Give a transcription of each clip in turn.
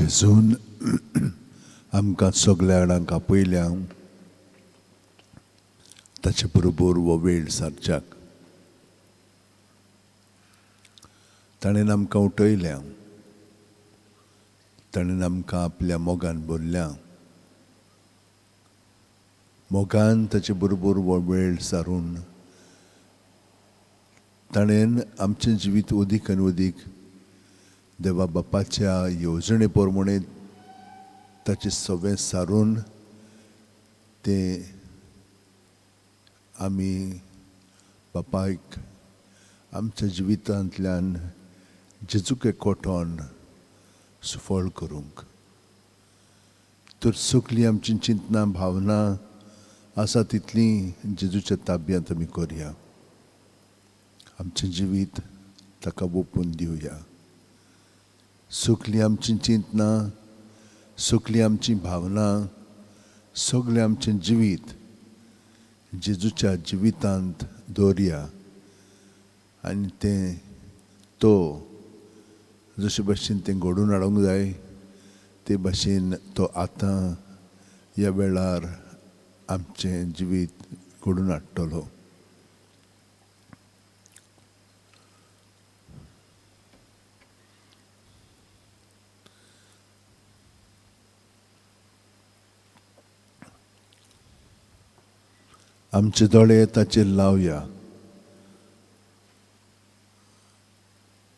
जेजून आमकां सगल्या जाणांक आपयल्या ताचे बरोबर हो वेळ सारच्याक. ताणें आमकां उठयल्या, ताणें आमकां आपल्या मोगान भरल्या. मोगान ताचे बरोबर हो वेळ सारून ताणें आमचें जिवीत अदीक आनी अदीक देवा बापाच्या येवजणे प्रमाणे ताचें सगळें सारून तें आमी बापायक आमच्या जिवितांतल्यान जेजूक कोटोन सुफळ करूंक. तर सगळीं आमचीं चिंतनां भावना आसा तितलीं जेजूच्या ताब्यांत आमी करया. आमचें जिवीत ताका ओपून दिवया. सगळीं आमचीं चिंतनां, सगळीं आमचीं भावना, सगळें आमचें जिवीत जेजूच्या जिवितांत दवरया आनी तें तो जशे भशेन तें घडोवन हाडूंक जाय ते भशेन तो आतां ह्या वेळार आमचें जिवीत घडोवन हाडटलो. आमचे दोळे ताचेर लावया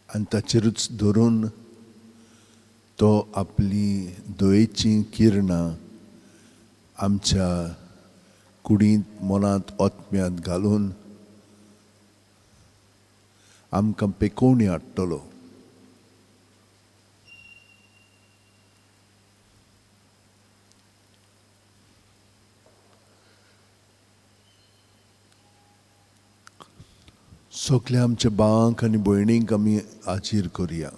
आनी ताचेरूच धरून तो आपली दयेचीं किरणां आमच्या कुडींत, मनांत, आत्म्यांत घालून आमकां पेकोवणी हाडटलो. सगल्या आमच्या भावांक आनी भयणींक आमी आजीर करुया,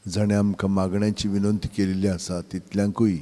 जाणें आमकां मागण्याची विनंती केल्ली आसा तितल्यांकूय.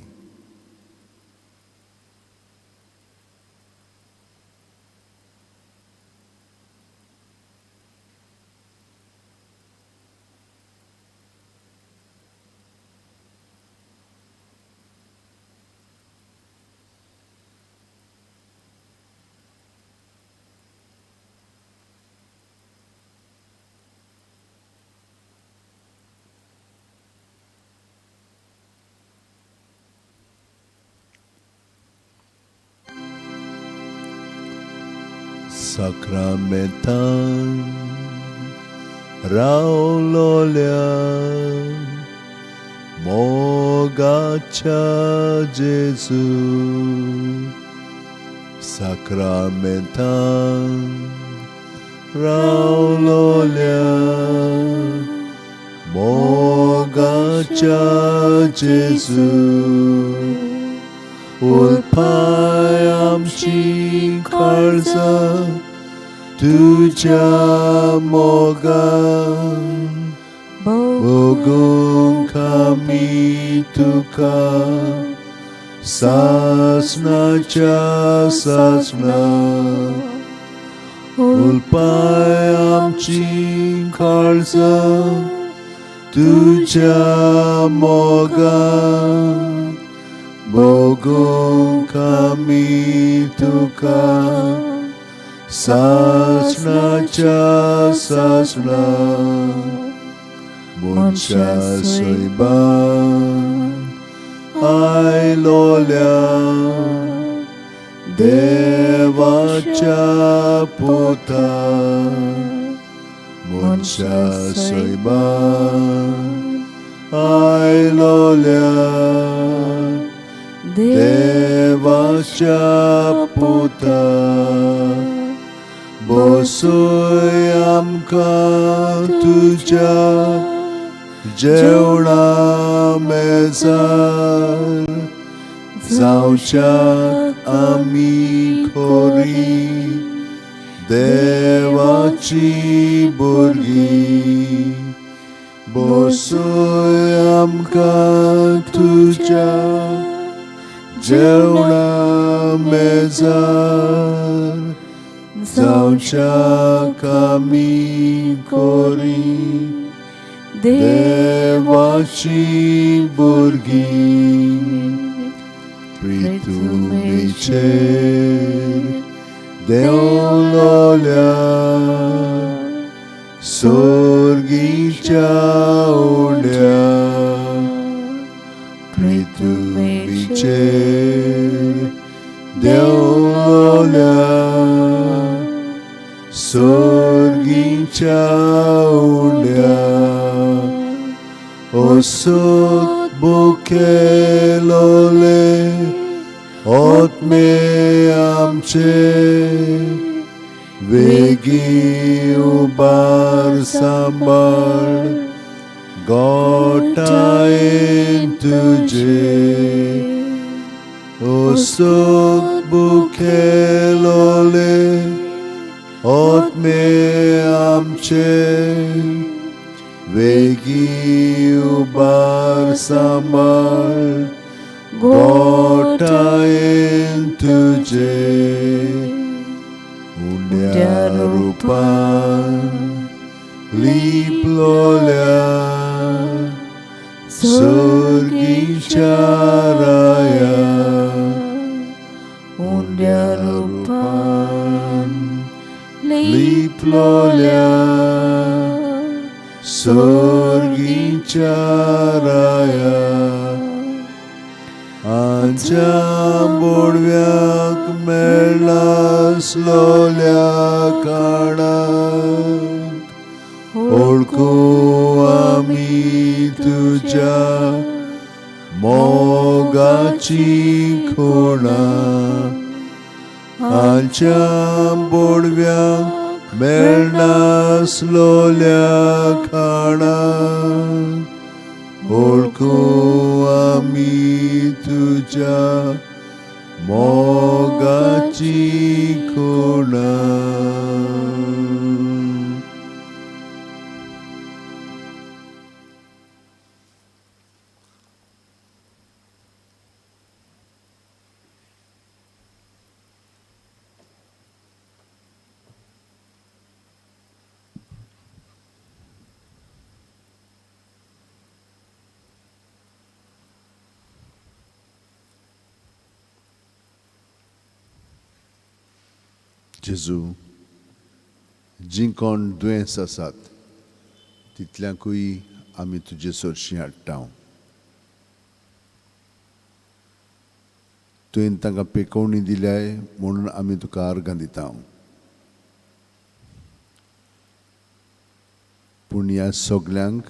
साक्रामेंतान रावलोल्या मोगाच्या जेजू, साक्रामेंतान रावलोल्या मोगाच्या जेजू, उलपाय आमची काळजां तुज्या मोगान, भोगूंक आमी तुका सासणाच्या सासणा. उलपाय आमची काळजां तुज्या मोगान, भोगूंक आमी तुका सासणाच्या सासणा. मनशा सैबान आयलोल्या देवाच्या पुता, मनशा सैबान आयलोल्या देवाच्या पुता, बसय आमकां तुज्या जेवणा मेजार, जावच्याक आमी खोरी देवाची भुरगीं. बसय आमकां तुज्या जेवणा मेजार, जावच्याक आमी खोरी देवाची भुरगीं पृथ्वीचेर देंवलोल्या सोर्गीच्या उड्या पृथ्वीचेर देंवलोल्या सोर्गीच्या उड्या ओसोत बुकेलोले ओतमे आमचे वेगी उबार सांबाळ गोटायेन तुजे ओसोत बुकेलोले ओतमे आमचे वेगी उबार सांबाळ गोटायेन तुजे उंड्या रुपान लिपलोल्या सोर्गीच्या राया उंड्या रुपान लिपलोल्या सोर्गीच्या राया आमच्या बोडव्याक मेळनासलोल्या काळांत ओळखू आमी तुज्या मोगाची खुणा आमच्या बोडव्याक मेळनासलोल्या खाणाक ओळखू आमी तुज्या मोगाची खुणा. जेजू, जीं कोण दुयेंस आसात तितल्यांकूय आमी तुजे सरशीं हाडटा. तुवें तांकां पेकोवणी दिल्याय म्हणून आमी तुका आर्गां दिता. पूण ह्या सगल्यांक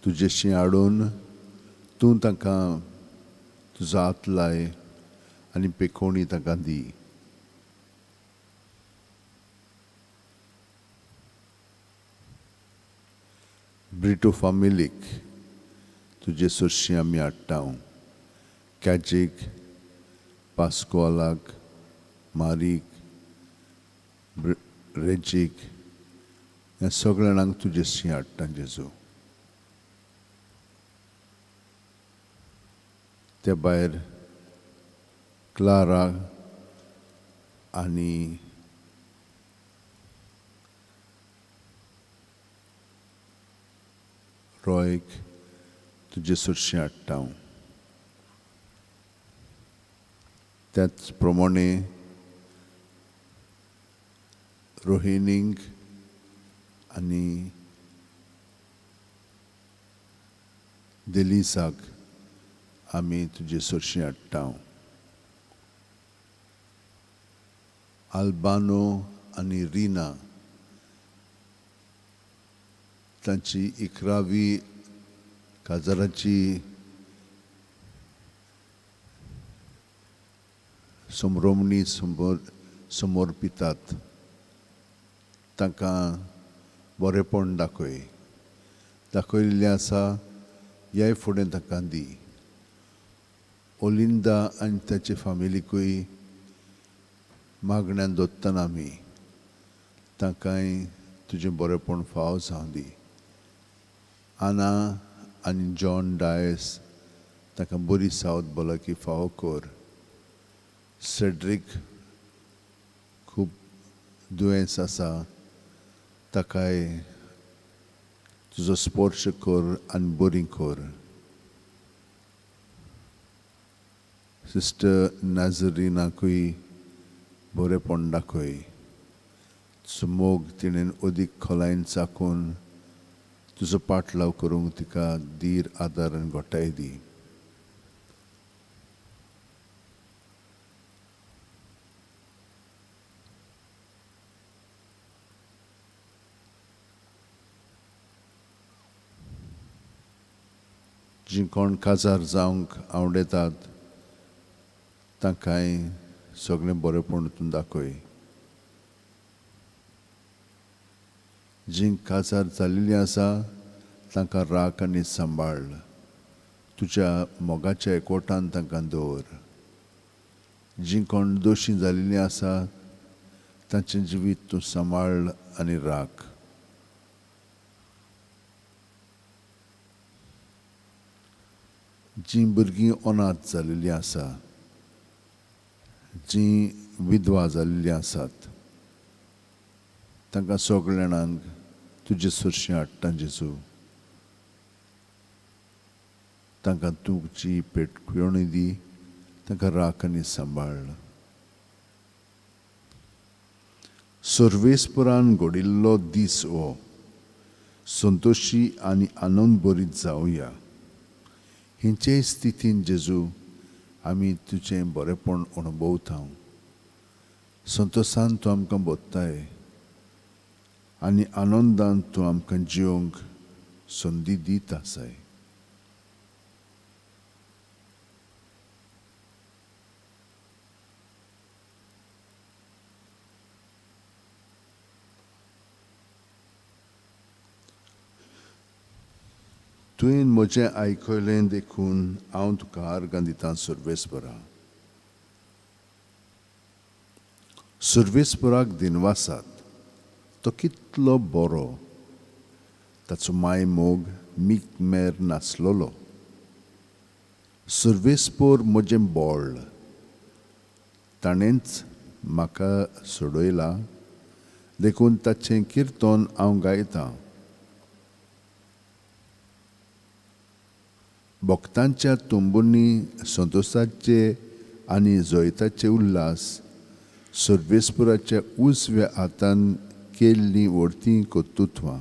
तुजेशी हाडून तूं तांकां तुजो हात लाय आनी पेकोवणी तांकां दी. ब्रिटो फामिलीक तुजे सरशीं आमी हाडटा. कॅजीक, पास्कोलाक, मारीक, रेजीक ह्या सगळ्या जाणांक तुजे सरशीं हाडटा जेजू. ते भायर क्लारा आनी रॉयक तुजे सरशीं हाडटा. त्याच प्रमाणे रोहिणीक आनी देलिसाक आमी तुजे सरशीं हाडटा. आल्बानो आनी रिना तांची 11वी काजाराची समरोमणी समर्पितात. तांकां बरेपण दाखय, दाखयल्लें आसा ह्याय फुडें तांकां दी. ओलिंदा आनी ताचे फामिलीकूय मागण्यान दवरतना आमी तांकांय तुजें बरेपण फाव जावं दी. आना आनी जॉन डायस तांकां बरी सावत भलायकी फावो कर. सेड्रीक खूब दुयेंस आसा, ताकाय तुजो स्पर्श कर आनी बरी कर. सिस्टर नाजरीनाकूय बरेपण दाखय. तुजो मोग तिणेन अदीक खोलायेन चाखून तुजो पाटलाव करूंक तिका धीर आदार आनी घटाय दी. जीं कोण काजार जावंक आवडेतात तांकांय सगळें बरेपण तूं दाखय. जीं काजार जाल्लीं आसा तांकां राख आनी सांबाळ. तुज्या मोगाच्या एकवटान तांकां दवर. जीं कोण दोशी जाल्लीं आसा तांचें जिवीत तूं सांबाळ आनी राख. जीं भुरगीं अनाथ जाल्लीं आसा, जीं विधवा जाल्लीं आसात तांकां सगळ्यांक तुजे सरशीं हाडटा जेजू. तांकां तुजी पेटकुवणी दी, तांकां राख आनी सांबाळ. सर्वेस्परान घडिल्लो दीस हो, संतोशी आनी आनंद भरीत जावया. हेंचे स्थितीन जेजू आमी तुजें बरेपण अणभवता. संतोशान तूं आमकां बोत्ताय आनी आनंदान तूं आमकां जिवंक संदी दीत आसाय. तुवें म्हजें आयकलें देखून हांव तुका आर्गां दितां सर्वेस्परा. सर्वेस्पराक दिनवासात, तो कितलो बरो, ताचो माय मोग मीक मेर नासलोलो. सर्वेस्पर म्हजें बळ, ताणेंच म्हाका सोडयला देखून ताचें किर्तन हांव गायतां. भक्तांच्या तंबूंनी संतोशाचे आनी जैताचे उल्हास, सर्वेस्पराच्या उजव्या हातान केल्लीं व्हडतीं कर्तृत्वां.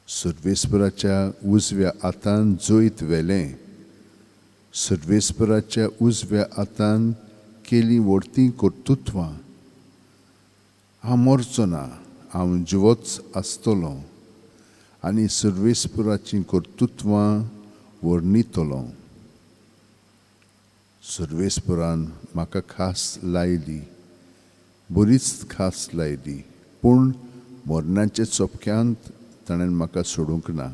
सर्वेस्पराच्या उजव्या हातान जैत व्हेलें, सर्वेस्पराच्या उजव्या हातान केलीं व्हडतीं कर्तृत्वां. हांव मरचो ना, हांव जिवोच आसतलो आनी सर्वेस्पराचीं कर्तृत्वां वर्णितलो. सर्वेस्परान म्हाका खास लायली, बरीच खास लायली, पूण मरणाच्या चपक्यांत ताणें म्हाका सोडूंक ना.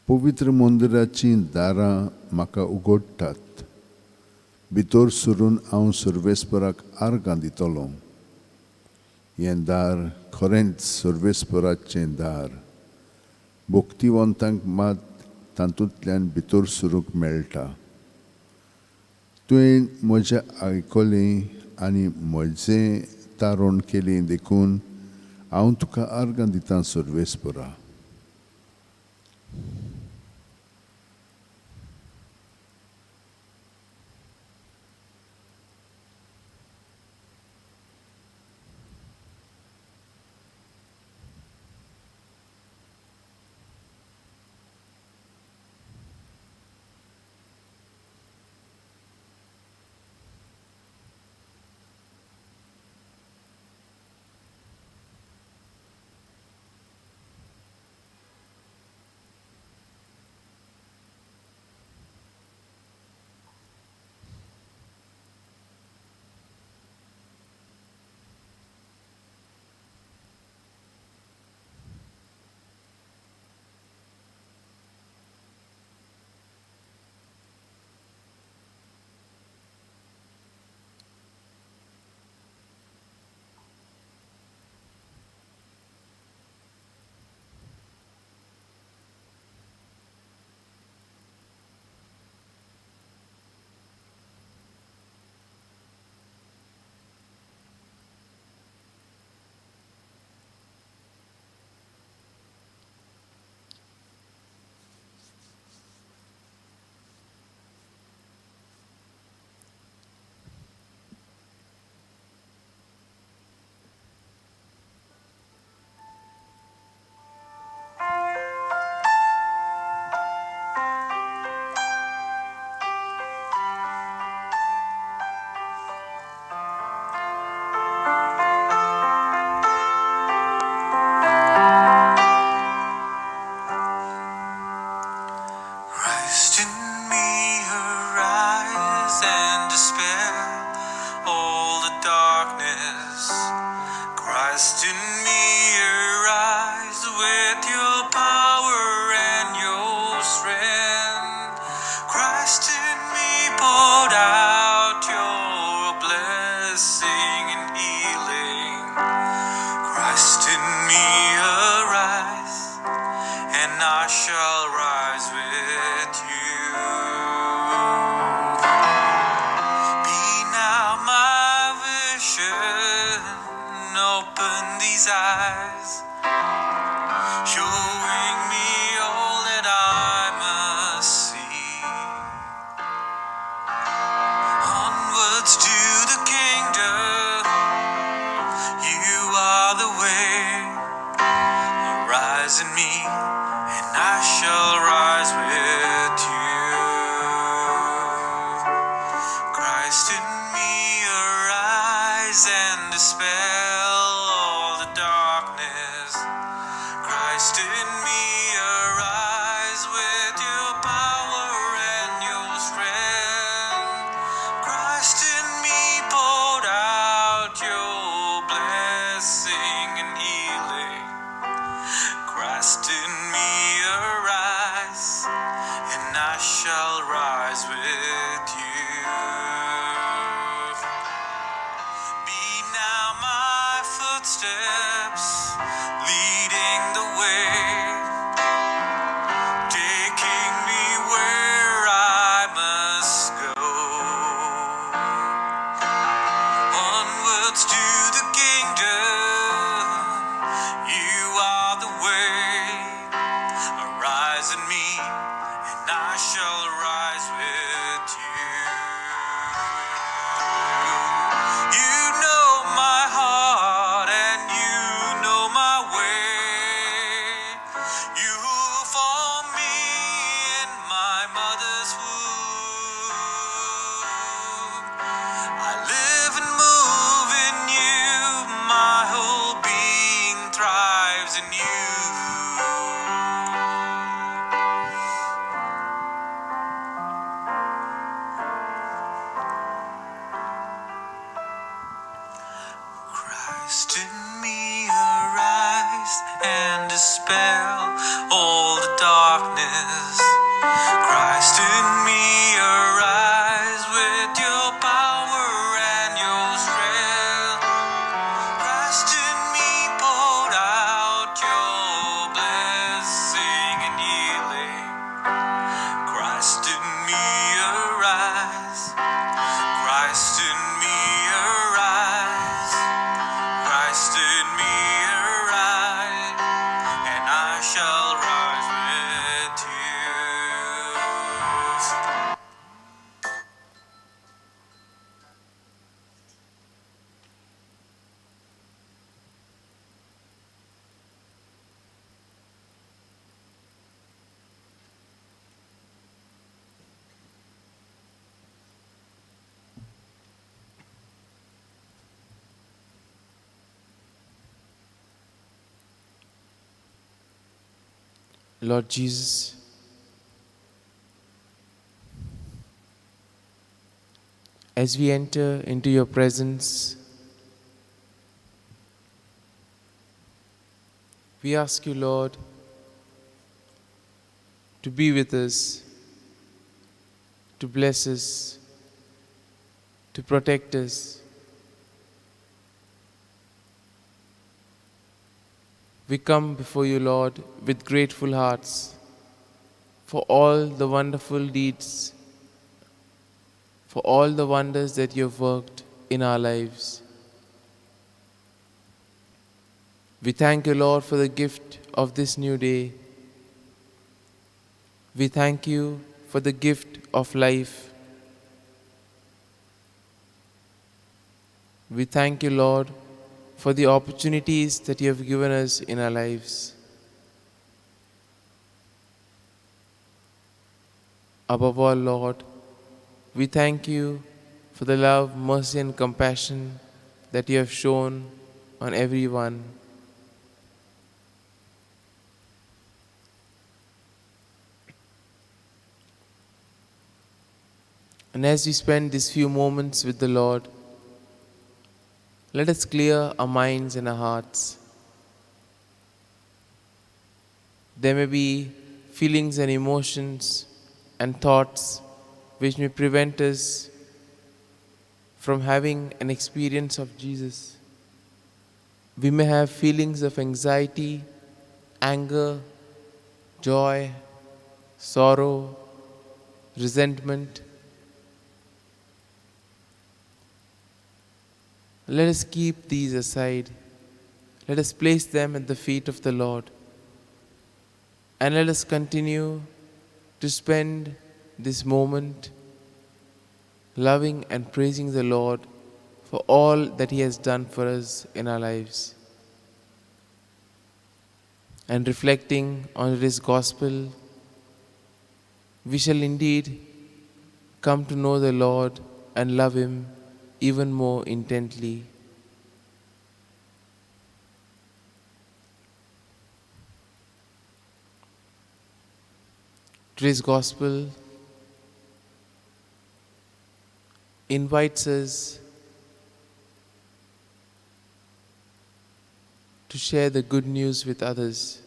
पवित्र मंदिराचीं दारां म्हाका उगडटात, भितर सरून हांव सर्वेस्पराक आर्गां दितलो. हें दार खरेंच सर्वेस्पराचें दार, भक्तिवंतांक मात तातूंतल्यान भितर सरूंक मेळटा. तुवें म्हजें आयकलें आनी म्हजें तारण केलें देखून हांव तुका आर्गां दितां सर्वेस्परा. blessing and healing. Christ in me arise, and I shall rise with you. Be now my vision, open these eyes, showing me all that I must see. Onwards to the kingdom, you are the way. Arise in me, and I shall rise with you. Christ in me, arise and dispel all the darkness. Christ in me, arise with your power and your strength. Christ in me, pour out your blessing and healing. Christ in me, arise, and I shall rise with you. Be now my footsteps leading the way, taking me where I must go. Onwards to the kingdom, you are the way. Arise in me, and I shall rise with you. You know my heart, and you know my way. You formed me in my mother's womb. I live and move in you, my whole being thrives in you. Christ in me, arise and dispel all the darkness. Christ in me, arise with your power and your strength. Christ in me, pour out your blessing and healing. Christ in me, arise. Christ in me, arise. Christ in me, arise, and I shall rise with you. Lord Jesus, as we enter into your presence, we ask you, Lord, to be with us, to bless us, to protect us. We come before you, Lord, with grateful hearts for all the wonderful deeds, for all the wonders that you have worked in our lives. We thank you, Lord, for the gift of this new day. We thank you for the gift of life. We thank you, Lord, for the opportunities that you have given us in our lives. Above all, Lord, we thank you for the love, mercy, and compassion that you have shown on everyone. And as we spend these few moments with the Lord, let us clear our minds and our hearts. There may be feelings and emotions and thoughts which may prevent us from having an experience of Jesus. We may have feelings of anxiety, anger, joy, sorrow, resentment. Let us keep these aside. Let us place them at the feet of the Lord. And let us continue to spend this moment loving and praising the Lord for all that He has done for us in our lives. And reflecting on this gospel, we shall indeed come to know the Lord and love Him even more intently. Today's gospel invites us to share the good news with others.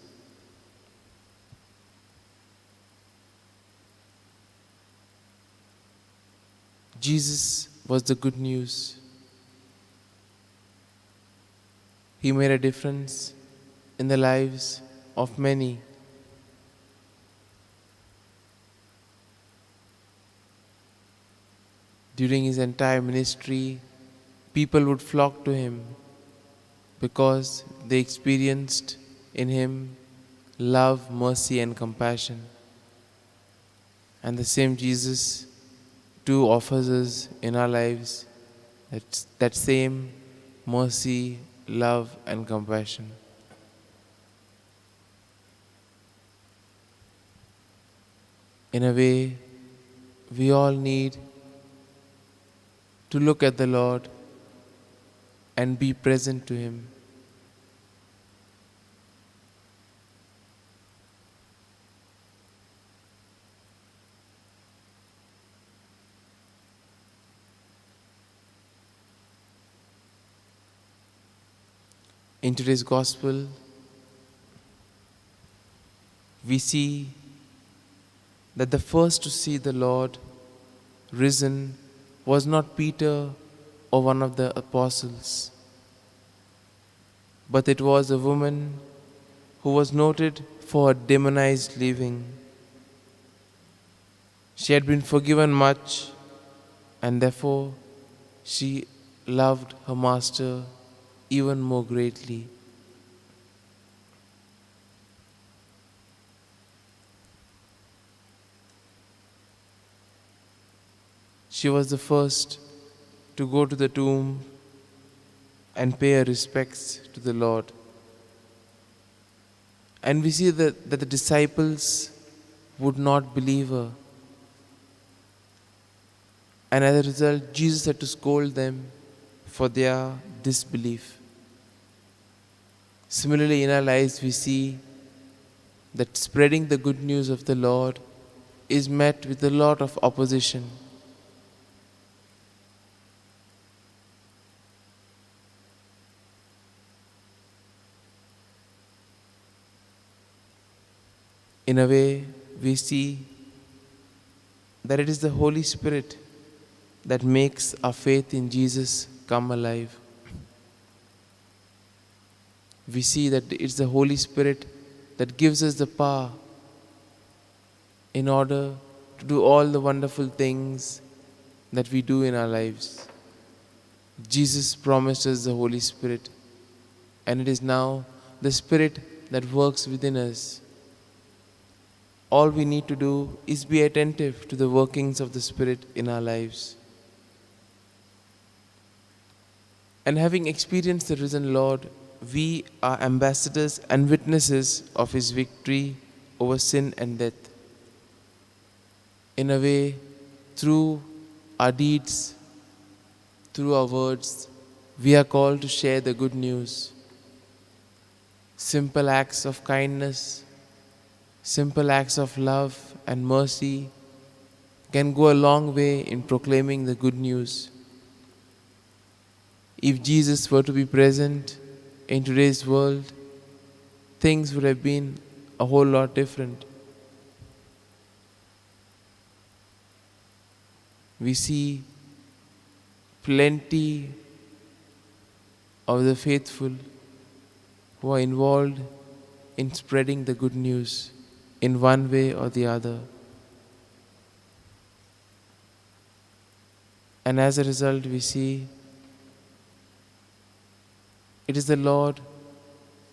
Jesus was the good news. He made a difference in the lives of many. During his entire ministry, people would flock to him because they experienced in him love, mercy, and compassion. And the same Jesus too offers us in our lives that same mercy, love, and compassion. In a way, we all need to look at the Lord and be present to Him. In today's gospel, we see that the first to see the Lord risen was not Peter or one of the apostles, but it was a woman who was noted for her demonized living. She had been forgiven much, and therefore she loved her master even more greatly. She was the first to go to the tomb and pay her respects to the Lord. And we see that the disciples would not believe her. And as a result, Jesus had to scold them for their disbelief. Similarly, in our lives, we see that spreading the good news of the Lord is met with a lot of opposition. In a way, we see that it is the Holy Spirit that makes our faith in Jesus come alive. We see that it's the Holy Spirit that gives us the power in order to do all the wonderful things that we do in our lives. Jesus promised us the Holy Spirit, and it is now the Spirit that works within us. All we need to do is be attentive to the workings of the Spirit in our lives. And having experienced the risen Lord, we are ambassadors and witnesses of His victory over sin and death. In a way, through our deeds, through our words, we are called to share the good news. Simple acts of kindness, simple acts of love and mercy can go a long way in proclaiming the good news. If Jesus were to be present in today's world, things would have been a whole lot different. We see plenty of the faithful who are involved in spreading the good news in one way or the other. And as a result, we see it is the Lord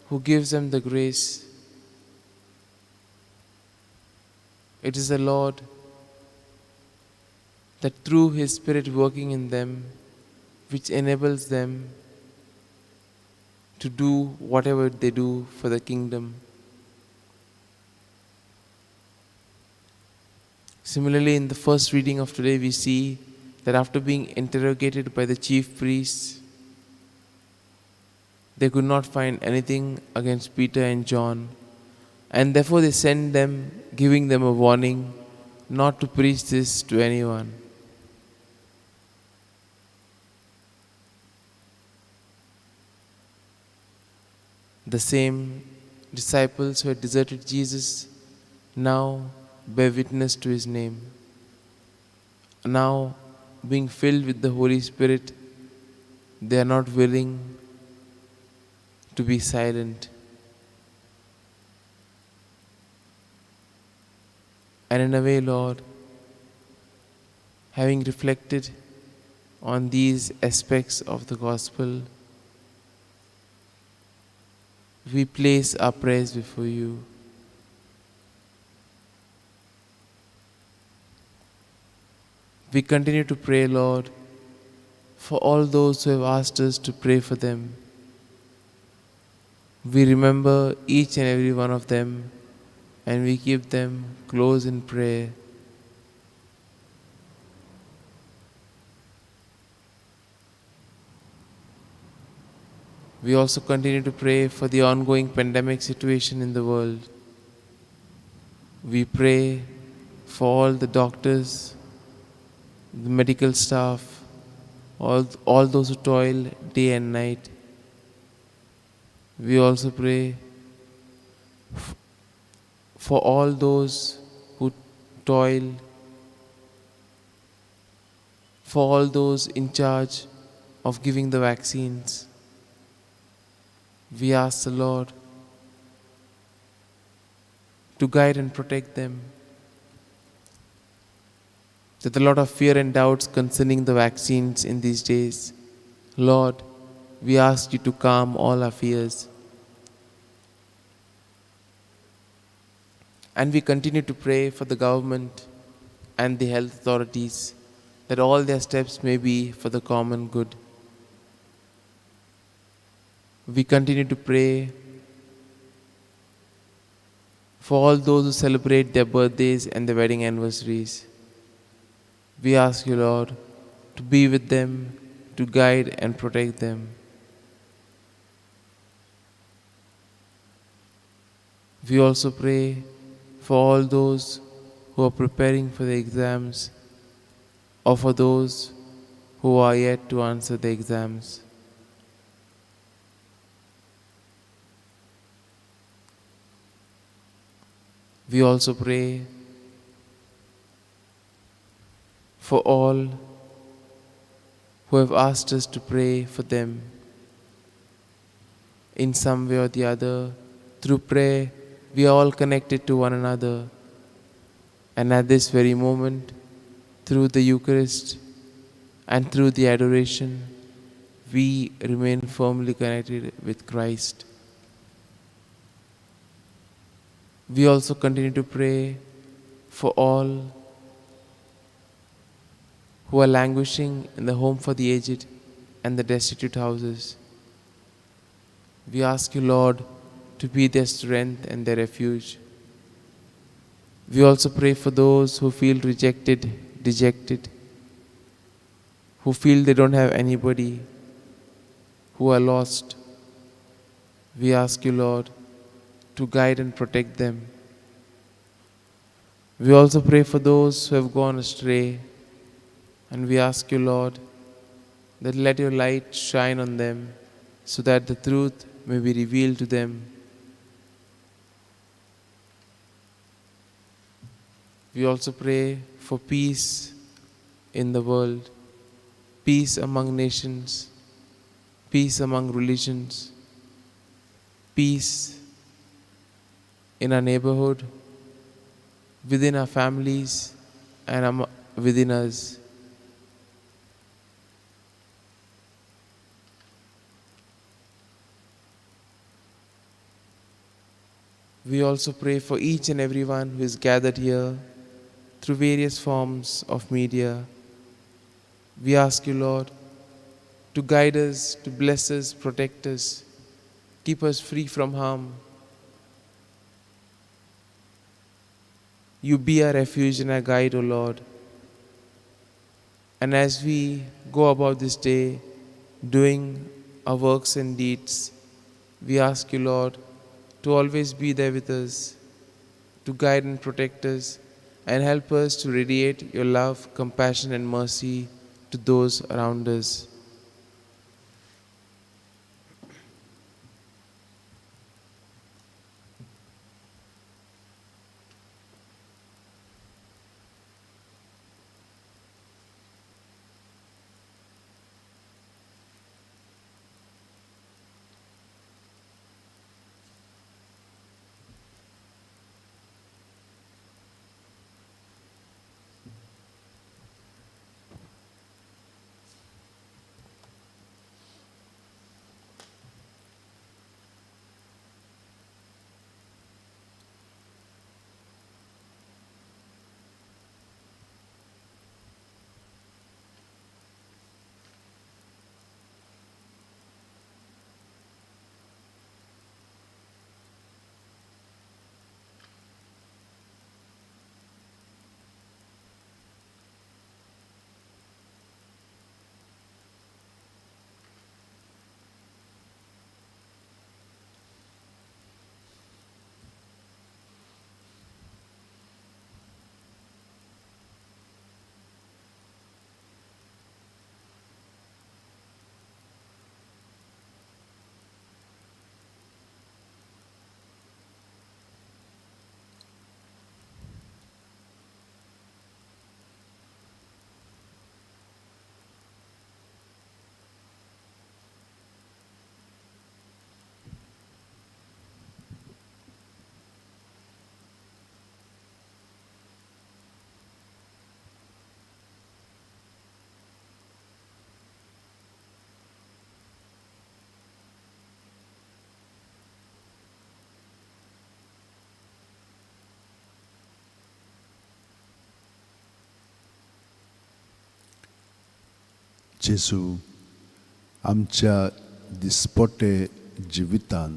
who gives them the grace. It is the Lord that through His Spirit working in them, which enables them to do whatever they do for the kingdom. Similarly, in the first reading of today, we see that after being interrogated by the chief priests, they could not find anything against Peter and John, and therefore they sent them, giving them a warning not to preach this to anyone. The same disciples who had deserted Jesus now bear witness to His name. Now, being filled with the Holy Spirit, they are not willing to be silent. And in a way, Lord, having reflected on these aspects of the gospel, we place our prayers before you. We continue to pray, Lord, for all those who have asked us to pray for them. We remember each and every one of them, and we keep them close in prayer. We also continue to pray for the ongoing pandemic situation in the world. We pray for all the doctors, the medical staff, all those who toil day and night. We also pray for all those who toil, for all those in charge of giving the vaccines. We ask the Lord to guide and protect them. There's a lot of fear and doubts concerning the vaccines in these days. Lord, we ask you to calm all our fears. And we continue to pray for the government and the health authorities, that all their steps may be for the common good. We continue to pray for all those who celebrate their birthdays and their wedding anniversaries. We ask you, Lord, to be with them, to guide and protect them. We also pray for all those who are preparing for the exams, or for those who are yet to answer the exams. We also pray for all who have asked us to pray for them in some way or the other. Through prayer, we are all connected to one another. And at this very moment, through the Eucharist and through the adoration, we remain firmly connected with Christ. We also continue to pray for all who are languishing in the home for the aged and the destitute houses. We ask you, Lord, to be their strength and their refuge. We also pray for those who feel rejected, dejected, who feel they don't have anybody, who are lost. We ask you, Lord, to guide and protect them. We also pray for those who have gone astray, and we ask you, Lord, that let your light shine on them so that the truth may be revealed to them. We also pray for peace in the world, Peace among nations, peace among religions, peace in our neighborhood, within our families, and within us. We also pray for each and everyone who is gathered here through various forms of media. We ask you, Lord, to guide us, to bless us, protect us, keep us free from harm. You be our refuge and our guide, O Lord. And as we go about this day, doing our works and deeds, we ask you, Lord, to always be there with us, to guide and protect us, and help us to radiate your love, compassion, and mercy to those around us. जेजू, आमच्या दिसपटे जिवितान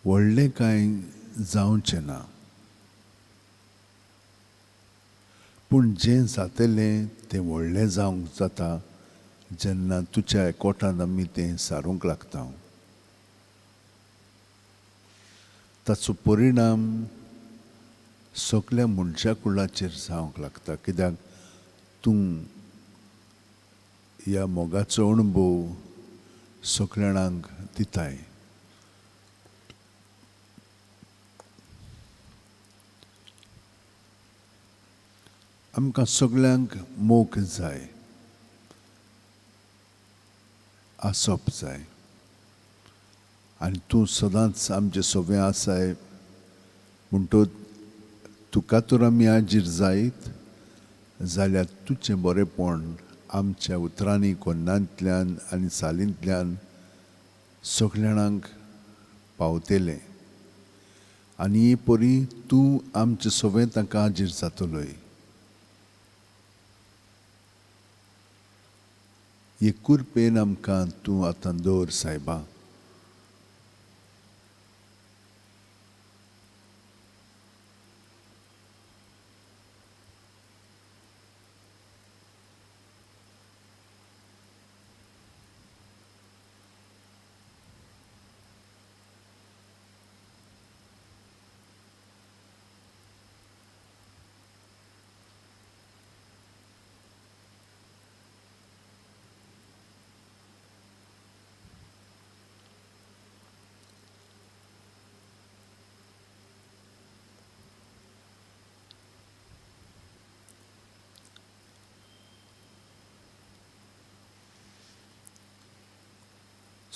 व्हडलें कांय जावचें ना, पूण जें जातलें तें व्हडलें जावंक जाता जेन्ना तुज्या एकवटान आमी तें सारूंक लागता. ताचो परिणाम सगल्या मनशा कुळाचेर जावंक लागता, कित्याक तूं ह्या मोगाचो अणभव सगल्या जाणांक दिताय. आमकां सगल्यांक मोग जाय, आसप जाय, आनी तूं सदांच आमचे सोबें आसाय. म्हणटच तुका तर आमी आजीर जायत जाल्यार तुजें बरेंपण आमच्या उतरांनी, कोन्नांतल्यान आनी सालींतल्यान सगल्या जाणांक पावतलें, आनी ही परी तूं आमचे सोबें तांकां आजीर जातलोय. हे कुरपेन आमकां तूं आतां दवर सायबा.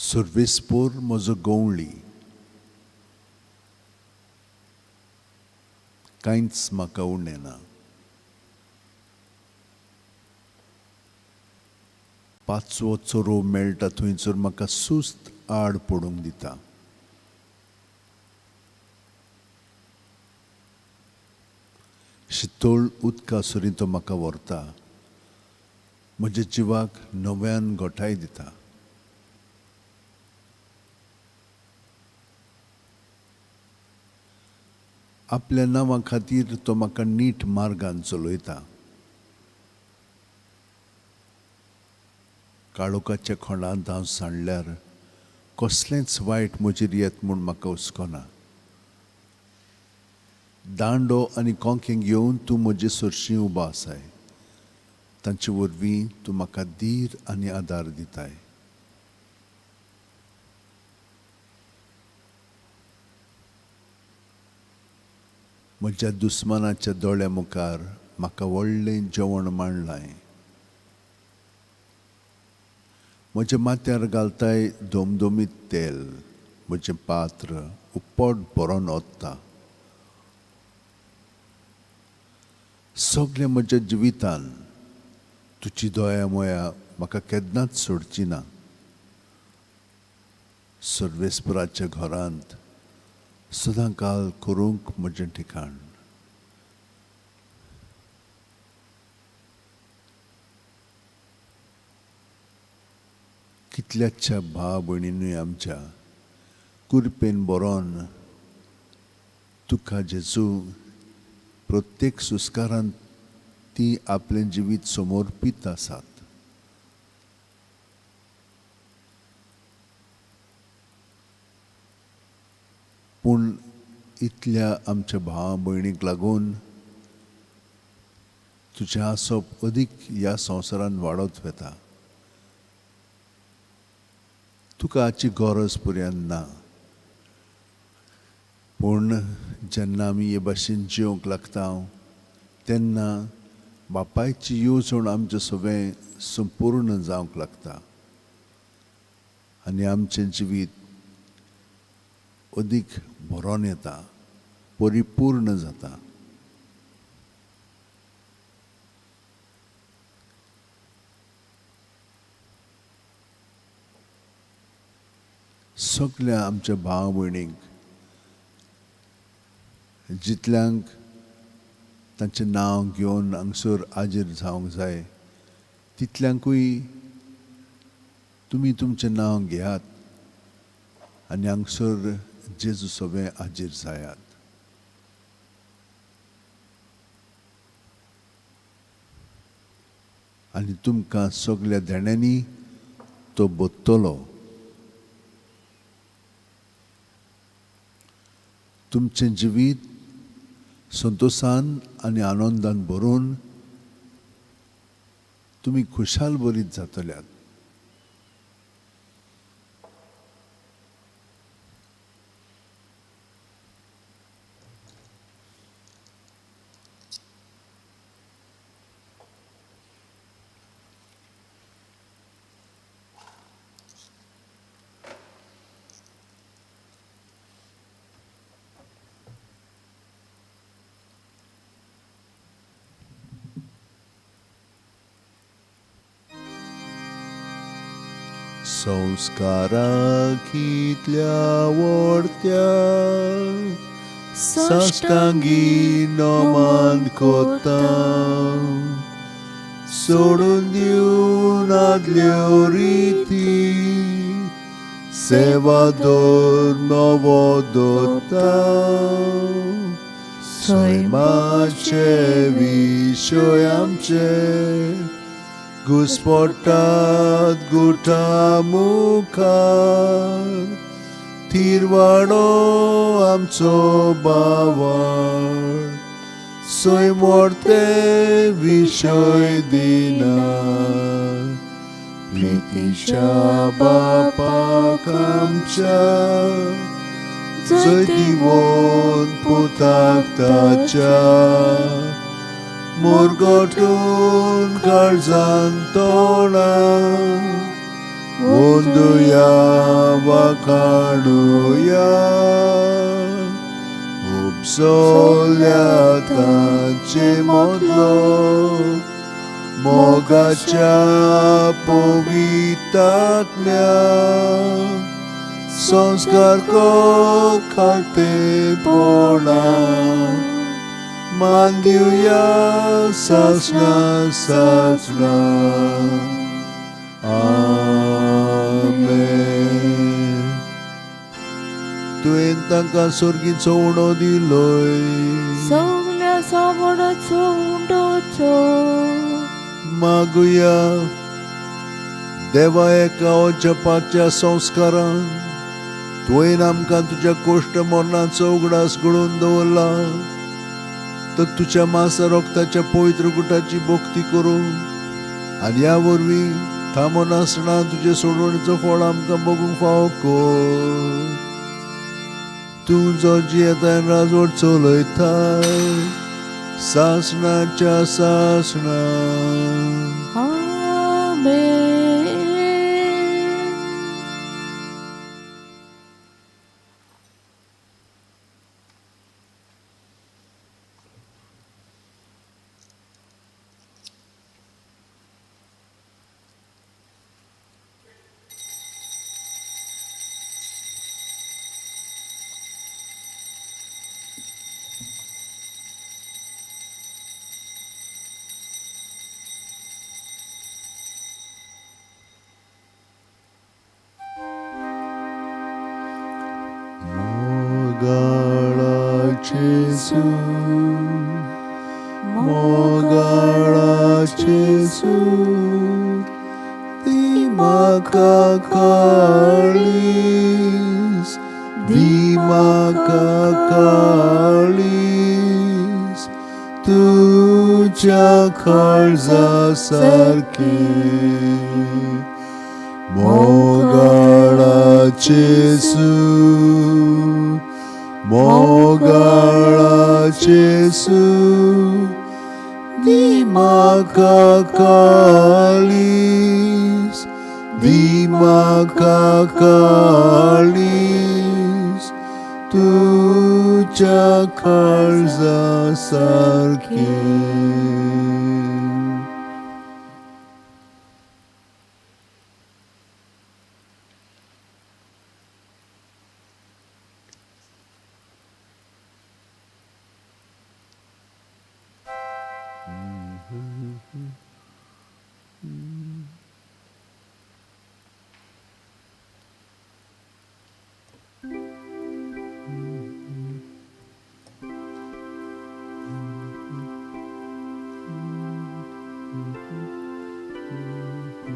सर्वेस्पोर म्हजो गवळी, कांयच म्हाका उणें ना. पांचवो चोरो मेळटा थंयसर म्हाका सुस्त आड पडूंक दिता. शितोळ उदका सरीं तो म्हाका व्हरता, म्हज्या जिवाक नव्यान घटाय दिता. आपल्या नांवा खातीर तो म्हाका नीट मार्गान चलयता. काळोखाच्या खोंडांत हांव सांडल्यार कसलेंच वायट म्हजेर येत म्हूण म्हाका हुस्को ना. दांडो आनी कोंकेंक घेवन तूं म्हजे सरशीं उबो आसाय, तांचे वरवीं तूं म्हाका धीर आनी आदार दिताय. म्हज्या दुस्मानाच्या दोळ्या मुखार म्हाका व्हडलें जेवण मांडलां. म्हज्या माथ्यार घालताय दोमदोमीत तेल, म्हजें पात्र उपट भरोन ओत्ता. सगळें म्हज्या जिवितान तुजी दया मोया म्हाका केन्नाच सोडची ना. सर्वेस्पराच्या घरांत सदां काल करूंक म्हजें ठिकाण. कितल्याच्या भाव भयणीनूय आमच्या कुरपेन बरोवन तुका जेजू प्रत्येक सुस्कारान ती आपलें जिवीत समर्पीत आसात. पूण इतल्या आमच्या भावा भयणीक लागून तुजें आसप अदीक ह्या संवसारान वाडत वता. तुका हाची गरज पुर्यान ना, पूण जेन्ना आमी हे भाशेन जिवंक लागता तेन्ना बापायची येवजण आमचें सगळें संपूर्ण जावंक लागता आनी आमचें जिवीत अदीक भरोन येता, परिपूर्ण जाता. सगल्या आमच्या भाव भयणींक जितल्यांक तांचें नांव घेवन हांगसर हाजीर जावंक जाय तितल्यांकूय तुमी तुमचें नांव घेयात आनी हांगसर जेजू सगळें हाजीर जायात. आनी तुमकां सगल्या देण्यांनी तो बदतलो. तुमचें जिवीत संतोशान आनी आनंदान भरून तुमी खुशाल बरीत जातल्यात. संस्कारा कितल्या व्हडत्या साश्टांगी नमन कोता, सोडून दिवन आदल्यो रिती सेवा दर नवो दवरता. सैमाचे विशय आमचे घुस्पटात गुठा मुखार, थिरवाडो आमचो बावळ सैमोर्ते विशय दिना. प्रितीच्या बापाक आमच्या जैतिवंत पुताक ताच्या, मोरगोटून काळजान तोंडा वंदुया वाखाणुया उपसोल्या तांचे मोदलो मोगाच्या पवितात्म्या संस्कार को खातेपणा मान दिवया सासना सासना. आमेन. तुवें तांकां सर्गीचो उणो दिलोय सगल्या सामोडाचो उंडोचो. मागुया. देवा, एका अजपाच्या संस्कारान तुवें आमकां तुज्या कोश्ट मरणाचो उगडास घडोवन दवरला, तर तुज्या मासा रोगताच्या पवित्र गुटाची भक्ती करूंक आनी ह्या वरवीं थांबो नासतना तुजे सोडवणीचो फळ आमकां बघूंक फावो कर. तूं जो जियेता राजवट चलयताय सासणाच्या सासणा. आमेन. मोगाळा जेजू, मोगाळा जेजू, दी म्हाका काळीज, दी म्हाका काळीज तुज्या काळजा सारकें. मोगाळा जेजू, मोगाळा जेजू, दी म्हाका काळीज, दी म्हाका काळीज तुज्या काळजा सारकें.